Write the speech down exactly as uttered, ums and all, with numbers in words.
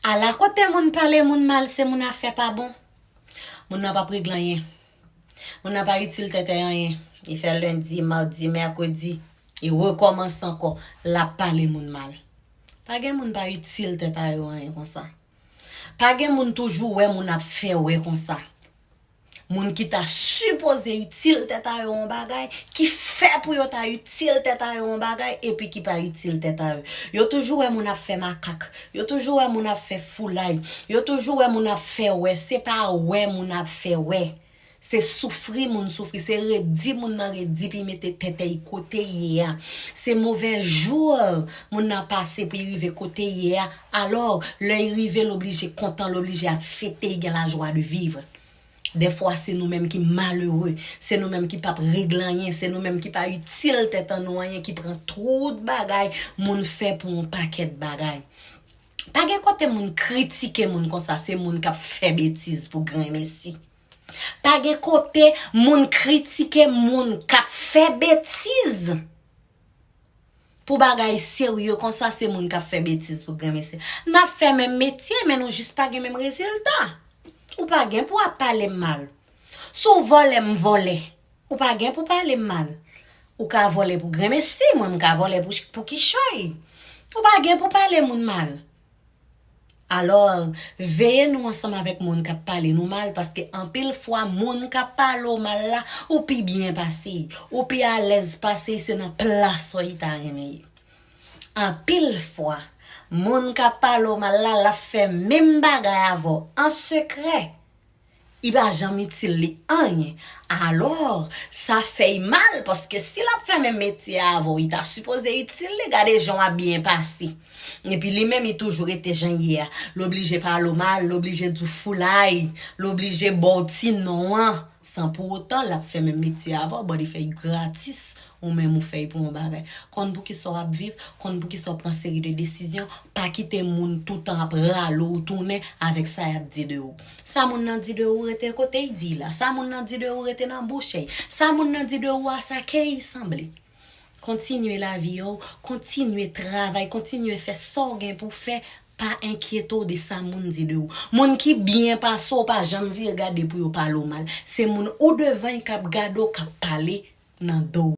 Ala kote moun pale moun mal, se moun afè pa bon. Moun nan p ap regle anyen. Moun nan pa itil tèt a anyen. Li fè lendi, madi, mèkredi, li rekòmanse ankò, l ap pale moun mal. Pa gen moun pa itil tèt a yo anyen konsa. Pa gen moun toujou wè moun ap fè wè konsa. Moun ki ta sipoze itil tèt a yo yon bagay, ki fè pou yo ta itil tèt a yo yon bagay, epi ki pa itil tèt a yo. Yo toujou wè moun ap fè makak. Yo toujou wè moun ap fè foulay. Yo toujou wè moun ap fè wè. Se pa wè moun ap fè wè. Se soufri moun soufri. Se redi moun nan redi pou l mete tèt a l kote l ye a. Se movè jou moun nan pase pou l rive kote l ye a. Alò, lè l rive, l oblije kontan, l oblije ap fete, l gen lajwa de vivre. Dèfwa, se nou menm ki malere, se nou menm ki p ap regle anyen, se nou menm ki pa itil tèt an nou anyen, ki pran tout bagay moun fè pou yon pakèt bagay. Pa gen kote moun kritike moun konsa, se moun k ap fè betiz pou grenmesi. Pa gen kote moun kritike moun k ap fè betiz. Pou bagay serye konsa, se moun k ap fè betiz pou grenmesi. N ap fè menm metye, men nou jis pa gen menm rezilta. Ou pa gen pou ap pale m mal. Si w vòlè, m vòlè. Ou pa gen pou pale m mal. Ou ka vòlè pou grenmesi, mwen m ka vòlè pou, pou kichòy. Ou pa gen pou pale moun mal. Alò, veye nou ansanm avèk moun k ap pale nou mal, paske anpil fwa, moun k ap pale w mal la, ou pi byen pase l, ou pi alèz pase l, se nan plas ou li ta renmen ye. Anpil fwa, moun k ap pale w mal la, l ap fè menm bagay avè w an sekrè. Li pa janm itil li anyen. Alò, sa fè l mal, paske si l ap fè menm metye a avè w, li ta sipoze itil li. Gade jan w ap byen pase. Epi li menm, li toujou rete jan l ye a. L oblije pale w mal, l oblije di w foulay, l oblije ba w ti non an. San pou otan, l ap fè menm metye a avè w, but li fè l gratis. Ou menm ou fè l pou yon bagay. Konn poukisa w ap viv, konn poukisa w pran seri de desizyon, pa kite moun toutan ap rale w tounen avèk sa y ap di de ou. Sa moun nan di de ou rete kote l di la. Sa moun nan di de ou rete nan bouch li. Sa moun nan di de ou a sa ke l sanble. Kontinye lavi w, kontinye travay, kontinye fè sa w gen pou w fè, pa enkyete w de sa moun di de ou. Moun ki byen pase w pa janm vire gade pou yo pale w mal. Se moun ou devan yo k ap gade w k ap pale nan do w.